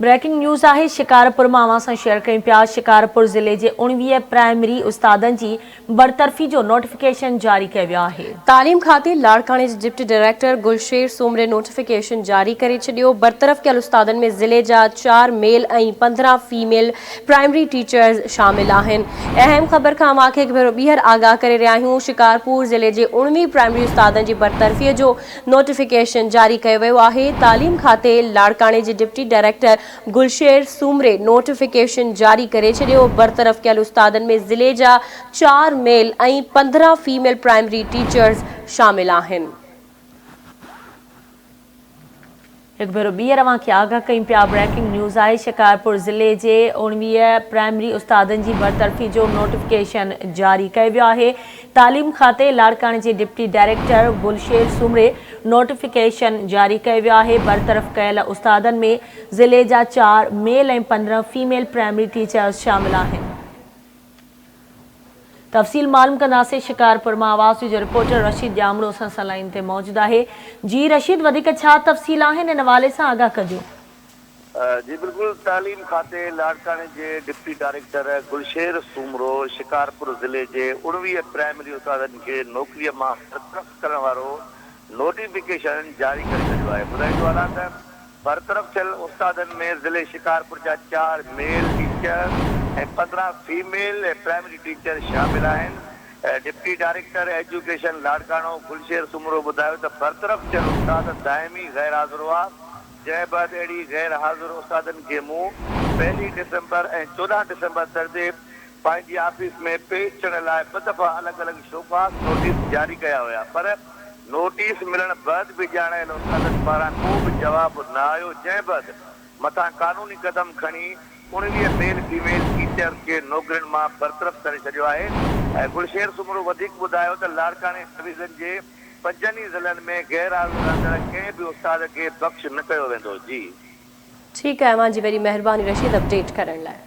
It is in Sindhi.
بريڪنگ نيوز آهي شڪارپور مان اوهان سان شيئر ڪيون پيا شڪارپور ضلعي جي 19 پرائمري استادن جي برطرفي جو نوٽيفڪيشن جاري ڪيو ويو آهي. تعليم کاتي لاڙڪاڻي جي deputy director Gulsher Soomro notification جاري ڪري ڇڏيو، برطرف ڪيل استادن ۾ ضلعي جا چار ميل ۽ 15 فيميل پرائمري ٽيچرز شامل آهن. اهم خبر کان اوهان کي هڪ ڀيرو ٻيهر آگاهه ڪري رهيا آهيون شڪارپور ضلعي جي 19 پرائمري استادن جي برطرفي جو نوٽيفڪيشن جاري ڪيو ويو آهي، تعليم کاتي لاڙڪاڻي جي deputy director Gulsher Soomro notification جاري ڪري ڇڏيو، برطرف ڪيل استادن ۾ ضلعي جا چار ميل ۽ 15 فيميل پرائمري ٽيچرز شامل آهن. هڪ ڀيرو ٻيهر اوهان کي آگاهه ڪيون پيا بريڪنگ نيوز آهي شڪارپور ضلعي جي 19 پرائمري استادن جي برطرفي جو نوٽيفڪيشن جاري ڪيو ويو آهي تعليم کاتي لاڙڪاڻي جي deputy director Gulsher Soomro notification جاري ڪيو ويو آهي برطرف ڪيل استادن ۾ ضلعي جا چار ميل ۽ 15 فيميل پرائمري ٽيچرز شامل آهن. تفصيل معلوم ڪنداسين شڪارپور مان آواز نيوز جو رپورٽر رشيد ڄامڙو اسان سان لائين تي موجود آهي جي رشيد وڌيڪ ڇا تفصيل آهن ان حوالي سان آگاهه ڪجو. جي بلڪل تعليم کاتي لاڙڪاڻي جي ڊپٽي ڊائريڪٽر گلشير سومرو شڪارپور ضلعي جي 19 پرائمري استادن کي نوڪري مان برطرف ڪرڻ وارو نوٽيفڪيشن جاري ڪري ڇڏيو آهي ٻڌائيندو هلان ته برطرف ٿيل استادن ۾ ضلعي شڪارپور جا چار ميل ٽيچر ۽ 15 فيميل پرائمري ٽيچر شامل آهن. Deputy director education Larkana Gulsher Soomro ٻڌايو ته برطرف ٿيل استاد دائمي غير حاضر هئا، جنهن بعد اهڙي غير حاضر استادن کي مون پهرين ڊسمبر ۽ 14 ڊسمبر تردي پنهنجي آفيس ۾ پيش ٿيڻ لاء ٻه دفعا الڳ الڳ شوڪاز نوٽيس جاري ڪيا هيا پر نوٽيس ملڻ بعد به ڄاڻايل استادن پاران ڪو به جواب نه آيو جنهن بعد مٿان قانوني قدم کڻي 19 ميل فيميل ٽيچرز کي نوڪرين مان برطرف ڪري ڇڏيو آهي. گلشير سومرو وڌيڪ ٻڌايو ته لاڙڪاڻي ڊويزن جي پنجن ئي ضلعن ۾ غير حاضر رهندڙ ڪنهن به استاد کي بخش نه ڪيو ويندو. جي. ٺيڪ آهي اوهان جي وڏي مهرباني رشيد اپڊيٽ ڪرڻ لاء.